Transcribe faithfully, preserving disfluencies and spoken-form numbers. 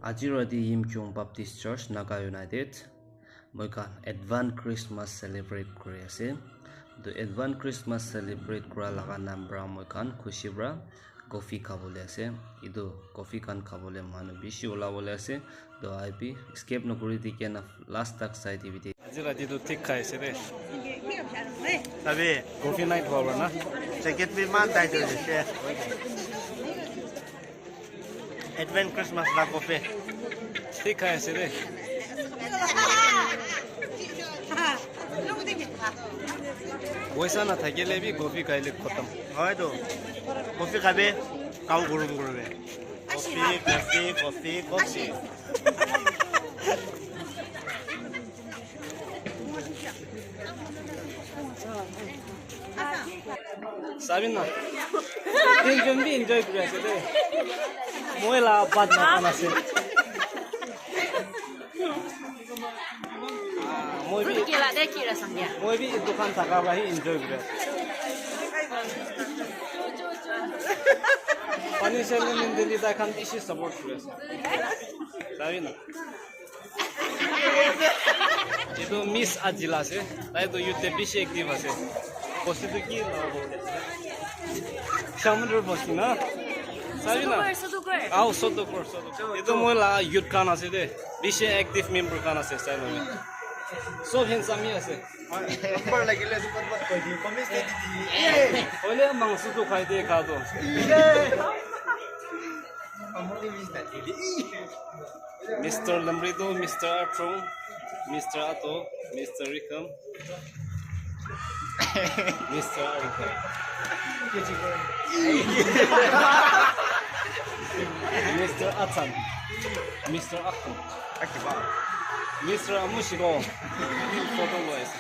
Aji rati Yimkhiung Baptist Church Naga United moi khan advance Christmas celebrate kuri ase. To advance Christmas celebrate kura laga nam pra moi khan khushi pra coffee khabole ase. Etu coffee khan khabole manu bishi ulabole ase. To I P skip nokuri dikhe na last tak sai dibi de. Aji rati tu thik khai ase de. Tabi coffee night hobo na. Jacket bi man tight hoise. Advance Christmas la coffee. Thik khai ase de. Poisa na thakile bi coffee khaile khatam. Hoi to. Coffee khabe, gaon gorom koribe. Coffee, coffee, coffee, coffee. Sabi na. Tinjon bi enjoy kuri ase de. Moi la bad na pan ase. Ah, moi bi, kila de kira sangya. Moi bi dukan thaka pra hi enjoy kuri ase. Pani sale ni dili tai khan bishi support kuri ase. Sabi na. Etu Miss Ajila ase. Tai tu youth te bishi active ase. Bosti tu ki la bo. Shamundur bosti na. Sabi na? Sodukur, Sodukur. Aw, Sodukur, Sodukur. Etu moi la youth khan ase de. Bishi active member khan ase, sai moi. Sob handsome hi ase. Number lagile ase, kot kot koi di. Comments te di di. Hoile mangso tu khai de kha to. Mister Lamrido, Mister Atrong, Mister Ato, Mister Rikam, Mister Arikam, Mister Atsan, Mister Akham, Mister Amushiro, photo boys.